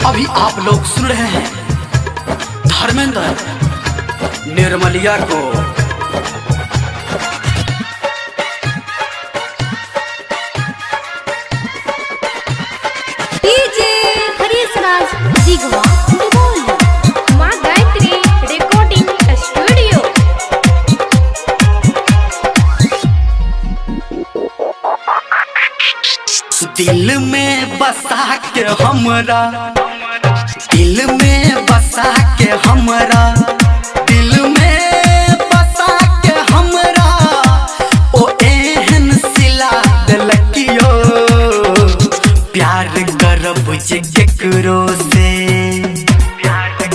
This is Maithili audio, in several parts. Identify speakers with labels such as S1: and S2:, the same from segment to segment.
S1: अभी आप लोग सुन रहे हैं धर्मेंद्र निर्मलिया को।
S2: डीजे हरीश राज दिगवा बोल।
S3: माँ गायत्री रिकॉर्डिंग स्टूडियो।
S1: दिल में बसा के हमरा, दिल में बसा के हमरा, दिल में बसा के हमरा ओ एहन सिला देलकियो। प्यार करब जे केकरो से, प्यार करब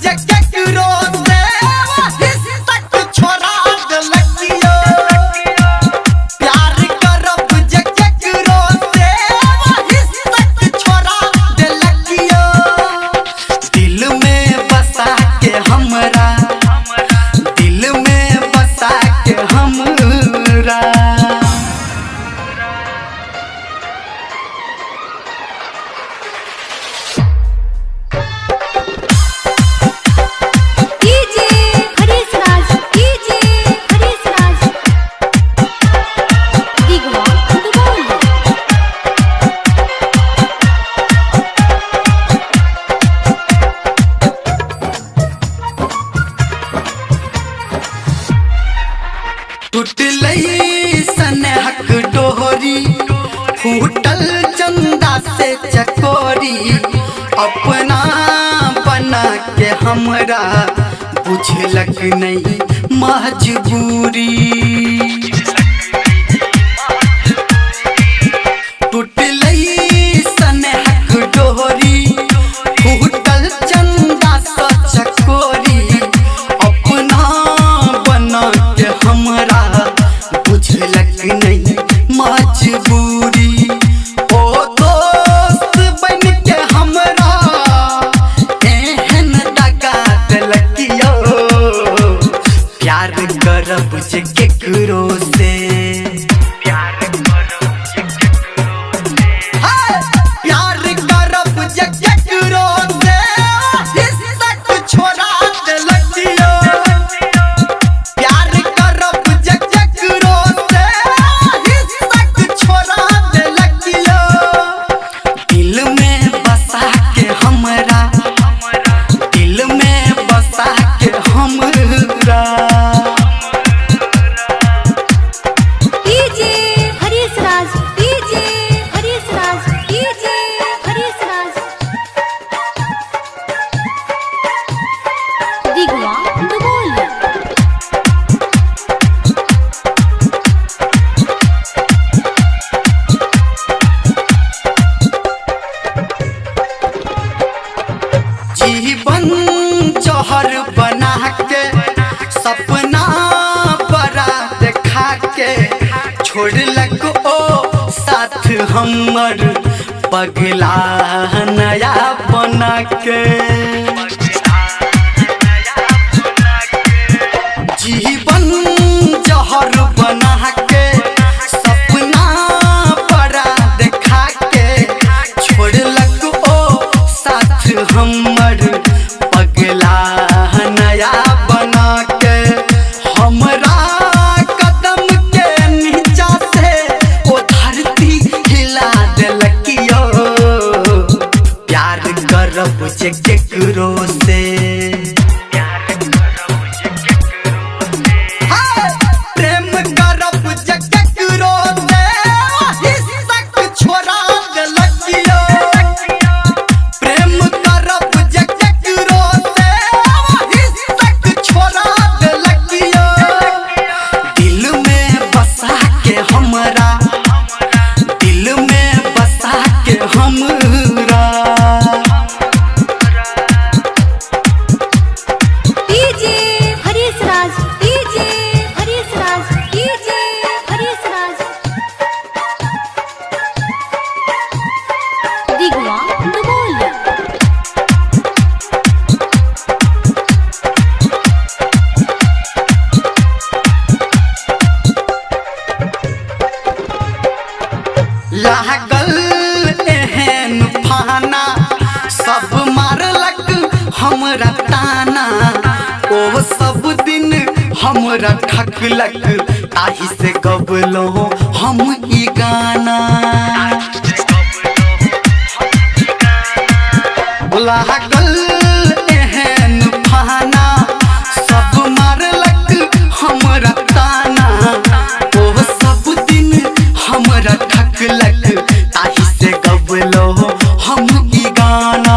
S1: जे केकरो से, हिस्सक छोड़ा देलकियो। प्यार करब जे केकरो से, हिस्सक छोड़ा देलकियो। दिल में बसा के हमरा, दिल में बसा के हमरा।
S2: DJ Harish Raj, DJ Harish Raj Digwa बोल।
S1: टूटलै स्नेहक डोरी, फूटल चंदा से चकोरी। अपना बना के हमरा बुझलक नहीं मजबूरी। टूटलै स्नेहक डोरी, फूटल चंदा से चकोरी। अपना बना के हमरा बुझलक नहीं मजबूरी। ओ दोस्त बन के हमरा एहन दगा देलकियो। प्यार करब जे केकरो से, प्यार करब जे केकरो से, हिस्सक छोड़ा देलकियो। प्यार करब जे केकरो से, हिस्सक छोड़ा देलकियो। दिल में बसा के हमरा, दिल में बसा के हमरा।
S2: DJ Harish Raj, DJ Harish Raj, DJ Harish Raj Digwa बोल।
S1: जीवन जहर बना के, सपना बड़ा देखा के, छोड़लक ओ साथ हमर पगला नया बना के। जीवन जहर बना के, सपना बड़ा देखा के, छोड़लक ओ साथ हमर पगला नया बना के। हमरा कदम के नीचा से ओ धरती हिला देलकियो। प्यार करब जे केकरो हमरा ताना। ओ सब दिन हमरा ठकलक, ताही से गबलो हम ई गाना। लागल एहन फाना, सब मारलक हमरा ताना। ओ सब दिन हमरा ठकलक, ताही से गबलो हम ई गाना।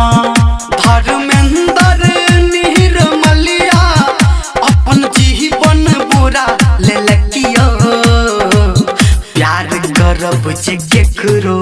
S1: धर्मेंद्र निर्मलिया अपन जीवन बुरा लेलकियो। प्यार करब जे केकरो,